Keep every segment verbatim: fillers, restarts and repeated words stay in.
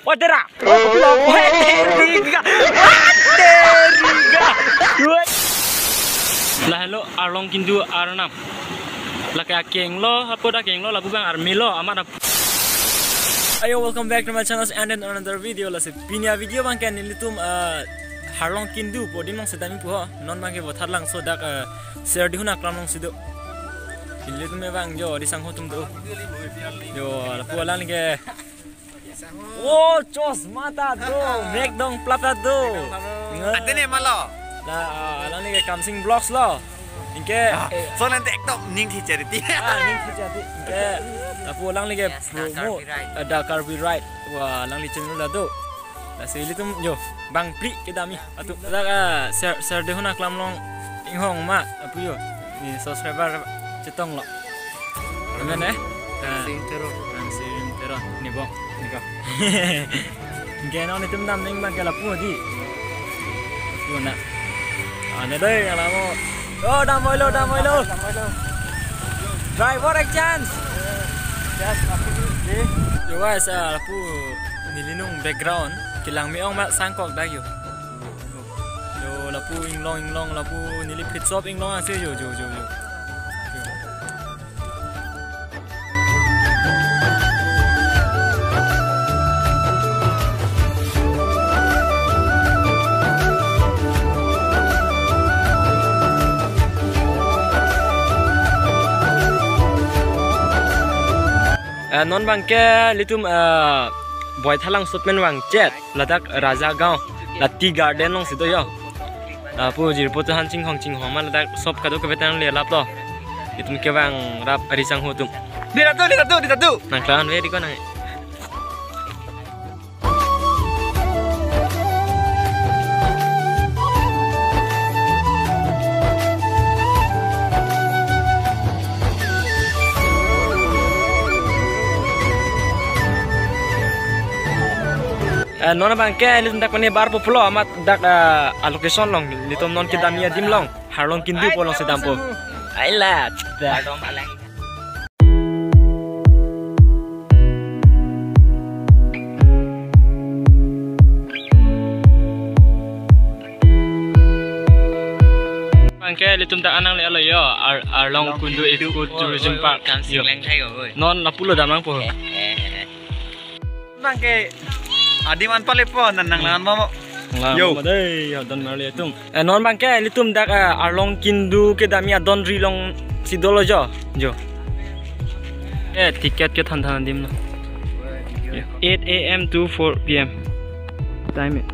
Watera. Watera. Watera. Lahelo Arlong Kindu arnam. Lake akenglo, hapo dak akenglo, lapu abang armelo, amat ap-, ayo, welcome back to my channel and in another video. Lasi pini avideo abangke nelitum, eh, Arlong Kindu pu adim alongsi damji pu ho. Non abangke Boithalangso dak, eh, Serdihun aklam alongsi do. Nelitum abang jo, Risangho atum do. Jo, lapu alangli ke. Oh, chosma ta do, mek dong plap ta do. Ante ne malo. La, ah, alangli ke Kamsing Vlogs lo. Anke, ah, eh, so nanti ekdom ning thi chariti. Ah, ning thi chariti. Anke, lapu alangli ke, yes, promo, Darkar Birai. Eh, Darkar Birai. Wah, alangli channel ta do. Lasi ilitum jo, bangpri kedamji atum. Dak, ah, Ser-, Serdihun aklam along inghong ma, lapu jo. Ne subscriber chetonglo. Amen eh? Ah. Sing Teron. Sing Teron. Ne bong. Ne ko. Anke non itum damnang abangke lapu di. Lapu na. Ah, ne dei, alamo. Oh, dam-oilo, dam-oilo. Driver ek chance. Yo guys, ah, lapu neli nung background kelang me-ong ma sangkok dak jo. Jo, lapu inglong inglong, lapu neli pit stop inglong ase jo, jo, jo, jo. Jo. Eh, non abangke ilitum, eh, Boithalangso pen vangchot, ladak Raja Gaon, la tea garden alongsi do jo. Lapu jirpo tuhan chinghong chinghong ma ladak shop kadokave ta nangle laplo. Itum kevang rap Risangho atum. Di tatu, di tatu, di tatu. Nangklang ave di ko nang. Eh, non abangke ilitum dak mane bar po pulo amat dak, eh, a location along ilitum non kedamji adim along Arlong Kindu pu alongsi dampo. Ai la. Abangke ilitum dak an nangle-etlo jo, Ar-, Arlong Kindu Eco Tourism Park. Jo. Non lapulo damnangpo. Abangke adim an pale po, nang nang lan mo. Yo. Yo. Dei, yo, don marli atum. Eh, non abangke ilitum dak, eh, Arlong Kindu kedamji adon ri alongsi dolo jo. Jo. Eh, ticket kethan than adim lo. Jo. Eight A M to four P M. Time.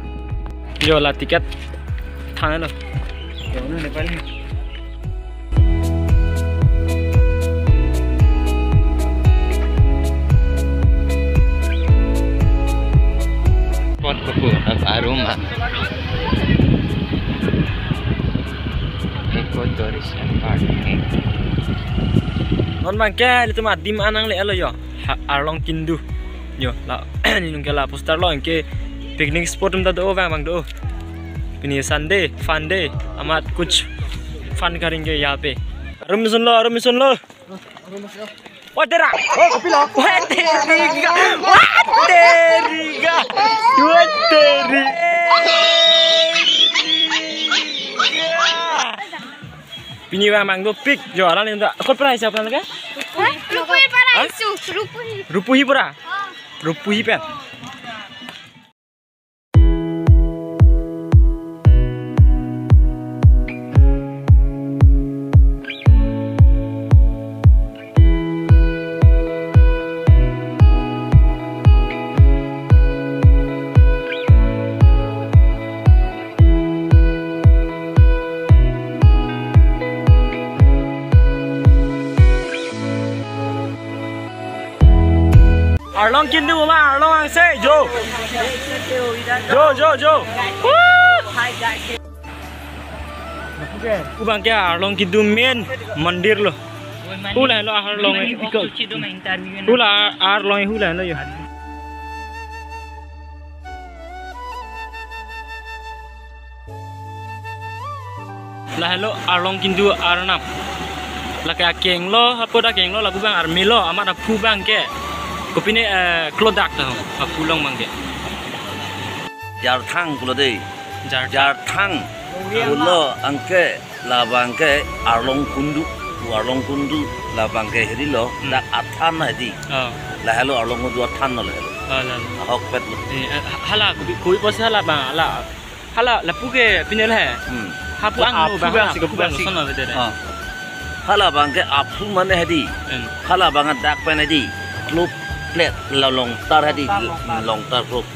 Jo, la ticket thanlo. Jo, non Nepali. Pot kuku, apa aroma? Eco Tourism Park. Non abangke ilitum adim an nangle-etlo jo. Ha, Arlong Kindu. Jo, la, neli nung ke la poster lo, anke picnic spot atum ta do, vang vang do. Pini Sunday, fun day, amat kuch fun karenge yahan pe. Arum sunlo, arum sunlo. Watera. Oh, kopi lo. Watera. Watera. Watera. Pini vang vang dopik, jo, alang ni ta. Kot pura hisap alang ke? Hah? Rupuhi pura. Hah? Isu, Rupuhi. Rupuhi pura? Oh. Rupuhi pen. Arlong Kindu ma, Arlong angse, jo. Jo, jo, jo. Woo! Hu abangke Arlong Kindu main mandir lo. Hu lahelo Arlong. Hu la Arlong, hu lahelo jo. Lahelo Arlong Kindu arnam. Lake akenglo, hapo dak akenglo, lapu abang armelo, amat aphu abangke. Kopine, eh, klodak ta hong, aphu along abangke. Jarthang pulo dei. Jarthang. Jarthang. Pulo abangke, labangke Arlong Kundu. Arlong Kundu labangke hedi lo, Hmm. dak athan hedi. Oh. Lahelo Arlong Kundu athan lo lahelo. Oh, lahelo. Ahokpet lo. Eh, eh, hala, kopi, kopi pusi hala abang, hala. Hala, lapu ke pine le. Hmm. Aphu angno, aphu abang, hala, abang si, aphu abang abang si. Sono bete re. Ah. Hala abangke aphu mane hedi. Hmm. Hala abang dak pen hedi. Klop plet la longtar hedi. Longtar, longtar. Longtar klop.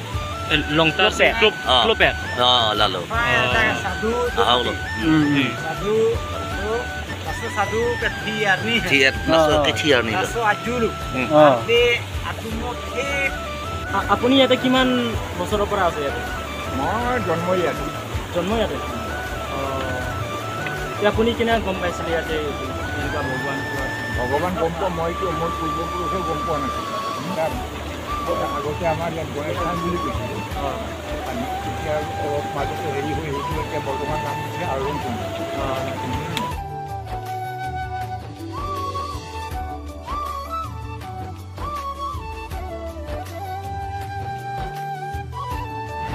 Eh, longtar si klop, klop, ah. Klop ya? Ah, lahelo. Ah, ada sadhu tu. Ah, lo. Hmm. Hmm. Sadhu, sadhu, laso sadhu ke thi arni. Thi arni, laso, ah, ke thi arni lo. Laso aju lo. Hmm. Ah. Ante atu mo ke. আ-, আপুনি ইয়াতে কিমান বছৰৰ পৰা আছে ইয়াতে? মই জন্ম ইয়াত। জন্ম ইয়াতে? অ। এতিয়া আপুনি কেনে গম পাইছিলে ইয়াতে এনেকুৱা ভগৱান কিবা? ভগৱান গম পোৱা, মইতো মোৰ পূৰ্বপুৰুষেও গম পোৱা নাছিল। তাৰ আগতে আমাৰ ইয়াত গণেশ থান বুলি কৈছিলে। অ। আমি এতিয়া অলপ মাজতে হেৰি হৈ সেইটো এতিয়া বৰ্তমান নাম হৈছে আৰলং কুণ্ড। অ। উম।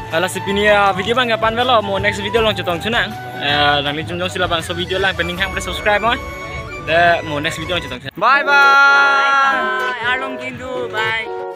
Lasi pini a-video abang ke la-an avelo, mo next video along chetongthu nang. Eh, nangli jumjong si labangso video lang pen ning hang pen subscribe mo. Te mo next video along chetongthu nang. Bye bye. Bye bye. Arlong Kindu, bye.